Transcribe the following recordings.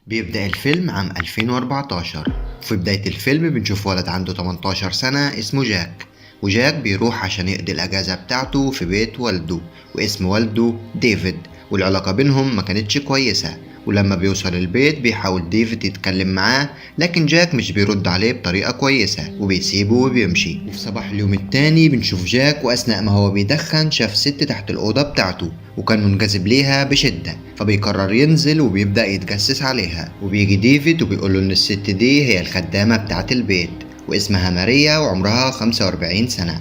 بيبدأ الفيلم عام 2014. في بداية الفيلم بنشوف ولد عنده 18 سنة اسمه جاك، وجاك بيروح عشان يقضي الأجازة بتاعته في بيت والده، واسم والده ديفيد، والعلاقة بينهم ما كانتش كويسة. ولما بيوصل البيت بيحاول ديفيد يتكلم معاه، لكن جاك مش بيرد عليه بطريقة كويسة وبيسيبه وبيمشي. وفي صباح اليوم التاني بنشوف جاك، وأثناء ما هو بيدخن شاف ست تحت الأوضة بتاعته وكان منجذب ليها بشدة، فبيقرر ينزل وبيبدأ يتجسس عليها. وبيجي ديفيد وبيقوله إن الست دي هي الخدامة بتاعت البيت واسمها ماريا وعمرها 45 سنة.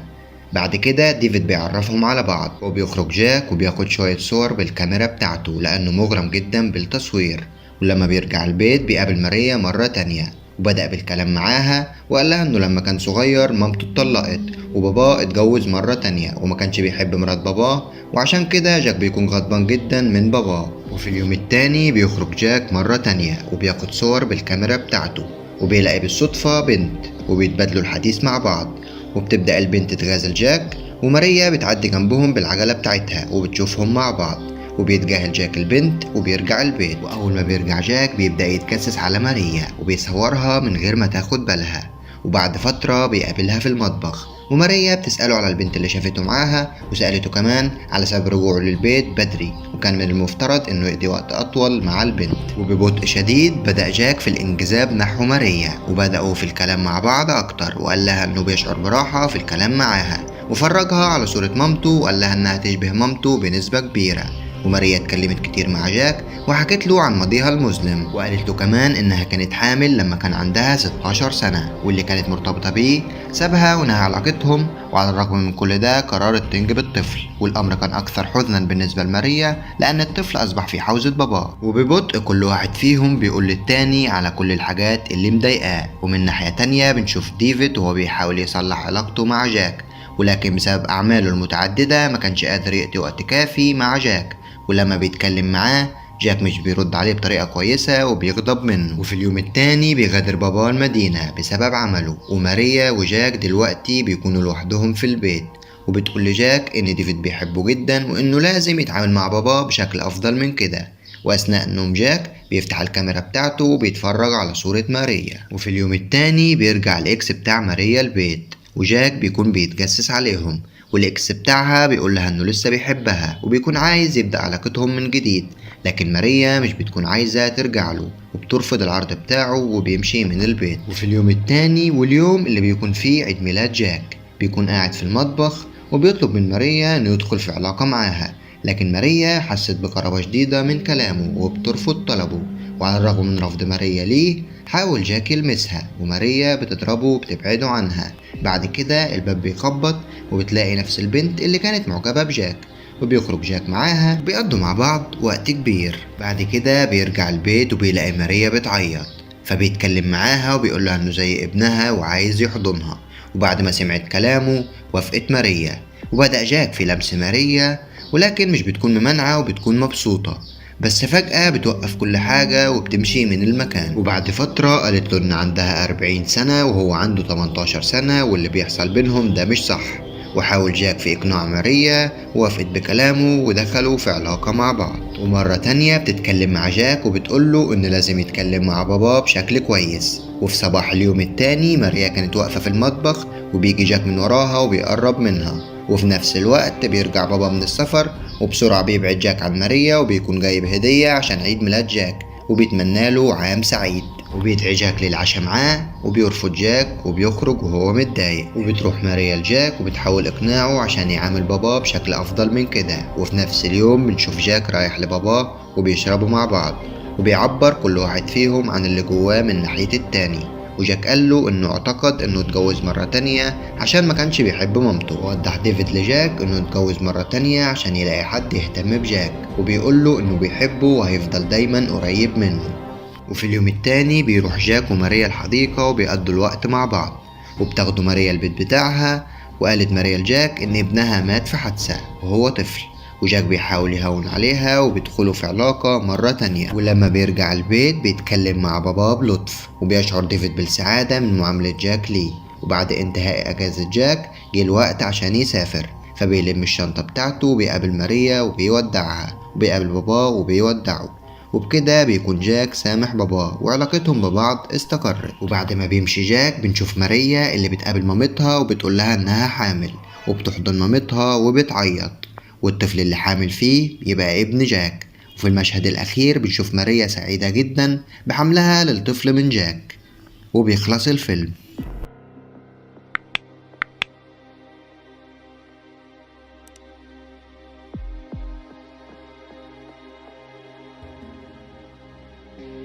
بعد كده ديفيد بيعرفهم على بعض، وبيخرج جاك وبياخد شوية صور بالكاميرا بتاعته لأنه مغرم جدا بالتصوير. ولما بيرجع البيت بيقابل ماريا مرة تانية، وبدأ بالكلام معاها وقال لها انه لما كان صغير مامته اتطلقت وباباه اتجوز مرة تانية وما كانش بيحب مرات باباه، وعشان كده جاك بيكون غضبان جدا من باباه. وفي اليوم التاني بيخرج جاك مرة تانية وبياخد صور بالكاميرا بتاعته، وبيلاقي بالصدفة بنت وبيتبادلوا الحديث مع بعض، وبتبدأ البنت تغازل جاك، وماريا بتعدي جنبهم بالعجلة بتاعتها وبتشوفهم مع بعض، وبيتجاهل جاك البنت وبيرجع البيت. وأول ما بيرجع جاك بيبدأ يتجسس على ماريا وبيصورها من غير ما تاخد بالها. وبعد فترة بيقابلها في المطبخ، وماريا بتسأله على البنت اللي شافته معاها، وسألته كمان على سبب رجوعه للبيت بدري، وكان من المفترض انه يقضي وقت اطول مع البنت. وببطء شديد بدأ جاك في الانجذاب نحو ماريا، وبدأوا في الكلام مع بعض اكتر، وقال لها انه بيشعر براحة في الكلام معاها، وفرجها على صورة مامته وقال لها انها تشبه مامته بنسبة كبيرة. وماريا اتكلمت كتير مع جاك وحكت له عن ماضيها المظلم، وقالت له كمان انها كانت حامل لما كان عندها 16 سنة، واللي كانت مرتبطة بيه سابها ونهى علاقتهم، وعلى الرغم من كل ده قررت تنجب الطفل. والامر كان اكثر حزنا بالنسبة لماريا لان الطفل اصبح في حوزة باباه. وببطء كل واحد فيهم بيقول للتاني على كل الحاجات اللي مضايقاه. ومن ناحية تانية بنشوف ديفيد وهو بيحاول يصلح علاقته مع جاك، ولكن بسبب اعماله المتعددة ما كانش قادر يقضي وقت كافي مع جاك، ولما بيتكلم معاه جاك مش بيرد عليه بطريقة كويسة وبيغضب منه. وفي اليوم التاني بيغادر باباه المدينة بسبب عمله، وماريا وجاك دلوقتي بيكونوا لوحدهم في البيت، وبتقول لجاك إن ديفيد بيحبه جدا وإنه لازم يتعامل مع باباه بشكل أفضل من كده. وأثناء نوم جاك بيفتح الكاميرا بتاعته وبيتفرج على صورة ماريا. وفي اليوم التاني بيرجع ال ex بتاع ماريا البيت، وجاك بيكون بيتجسس عليهم، وال ex بتاعها بيقول لها انه لسه بيحبها وبيكون عايز يبدأ علاقتهم من جديد، لكن ماريا مش بتكون عايزة ترجع له وبترفض العرض بتاعه وبيمشي من البيت. وفي اليوم التاني واليوم اللي بيكون فيه عيد ميلاد جاك، بيكون قاعد في المطبخ وبيطلب من ماريا انه يدخل في علاقة معاها، لكن ماريا حست بكرابة شديدة من كلامه وبترفض طلبه. وعلى الرغم من رفض ماريا ليه حاول جاك يلمسها، وماريا بتضربه وبتبعده عنها. بعد كده الباب بيخبط وبتلاقي نفس البنت اللي كانت معجبة بجاك، وبيخرج جاك معاها وبيقضوا مع بعض وقت كبير. بعد كده بيرجع البيت وبيلاقي ماريا بتعيط، فبيتكلم معاها وبيقول لها انه زي ابنها وعايز يحضنها. وبعد ما سمعت كلامه وافقت ماريا، وبدأ جاك في لمس ماريا، ولكن مش بتكون ممانعة وبتكون مبسوطة، بس فجأة بتوقف كل حاجة وبتمشي من المكان. وبعد فترة قالت له إن عندها 40 سنة وهو عنده 18 سنة، واللي بيحصل بينهم ده مش صح. وحاول جاك في إقناع ماريا، وافقت بكلامه ودخلوا في علاقة مع بعض. ومرة تانية بتتكلم مع جاك وبتقوله إن لازم يتكلم مع باباه بشكل كويس. وفي صباح اليوم التاني ماريا كانت واقفة في المطبخ، وبيجي جاك من وراها وبيقرب منها، وفي نفس الوقت بيرجع بابا من السفر، وبسرعة بيبعد جاك عن ماريا وبيكون جايب هدية عشان عيد ميلاد جاك وبيتمنى له عام سعيد. وبيدعي جاك للعشاء معاه وبيرفض جاك وبيخرج وهو متضايق. وبتروح ماريا لجاك وبتحاول إقناعه عشان يعامل باباه بشكل أفضل من كده. وفي نفس اليوم بنشوف جاك رايح لباباه وبيشربوا مع بعض، وبيعبر كل واحد فيهم عن اللي جواه من ناحية التاني. وجاك قال له انه اعتقد انه اتجوز مرة تانية عشان ما كانش بيحب مامته. ووضح ديفيد لجاك انه اتجوز مرة تانية عشان يلاقي حد يهتم بجاك، وبيقول له انه بيحبه وهيفضل دايما قريب منه. وفي اليوم التاني بيروح جاك وماريا الحديقة وبيقضوا الوقت مع بعض، وبتاخده ماريا البيت بتاعها. وقالت ماريا لجاك ان ابنها مات في حادثة وهو طفل، وجاك بيحاول يهون عليها وبيدخلوا في علاقة مرة تانية. ولما بيرجع البيت بيتكلم مع باباه بلطف، وبيشعر ديفيد بالسعادة من معاملة جاك ليه. وبعد انتهاء أجازة جاك جه الوقت عشان يسافر، فبيلم الشنطة بتاعته وبيقابل ماريا وبيودعها، وبيقابل باباه وبيودعه. وبكده بيكون جاك سامح باباه وعلاقتهم ببعض استقرت. وبعد ما بيمشي جاك بنشوف ماريا اللي بتقابل مامتها وبتقول لها انها حامل، وبتحضن مامتها وبتعيط، والطفل اللي حامل فيه يبقى ابن جاك. وفي المشهد الأخير بنشوف ماريا سعيدة جدا بحملها للطفل من جاك، وبيخلص الفيلم.